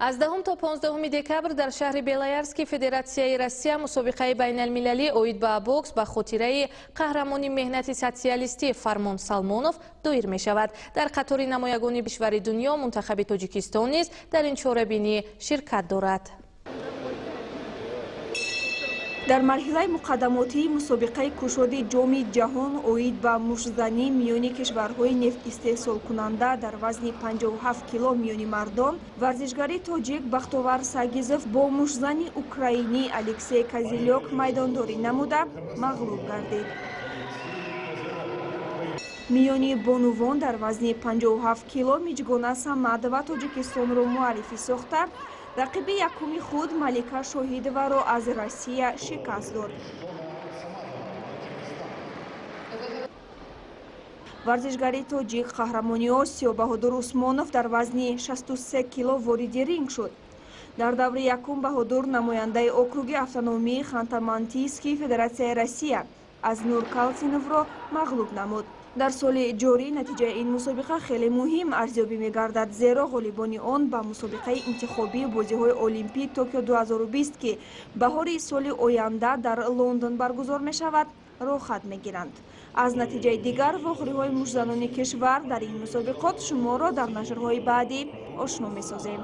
Аз 10 то 15 декабр дар шаҳри Белоярски Федератсияи Россия мусобиқаи байналмилалӣ оид ба бокс ба хотираи қаҳрамони меҳнати социалистӣ Фармон Салмонов доир мешавад. Дар қатори намоягони кишвари дунё мунтахаби Тоҷикистон низ дар ин чорабинӣ ширкат дорад. Дар марҳилаи муқаддамотии мусобиқаи кушоди Ҷоми ҷаҳон оид ба муштзанӣ миёни кишварҳои нефтистеҳсолкунанда дар вазни 57 кило миёни мардон, варзишгари тоҷик Бахтовар Сагизов бо муштзани украинӣ Алексей Козилёк майдондорӣ намуда, мағлуб гардид. Миёни бонувон дар вазни 57 кило Миҷгона Самадова Тоҷикистонро муаррифӣ сохта, рақиби якуми худ Малика Шоҳидоваро аз Россия шикаст дод. Варзишгари тоҷик, қаҳрамони Осиё Баҳодур Усмонов дар вазни 63 кило вориди ринг шуд. Дар даври якум Баҳодур намояндаи округи автономии Ханта-Мантийский Федератсияи Россия Азнур Калсиновро мағлуб намуд. Дар соли ҷорӣ натиҷаи ин мусобиқа хеле муҳим арзёбӣ мегардад, зеро ғолибони он ба мусобиқаи интихобии бозиҳои Олимпии Токио 2020, ки баҳори соли оянда дар Лондон баргузор мешавад, роҳхат мегиранд. Аз натиҷаи дигар вохӯриҳои муштзанони кишвар дар ин мусобиқот шуморо дар нашрҳои баъдӣ ошно месозем.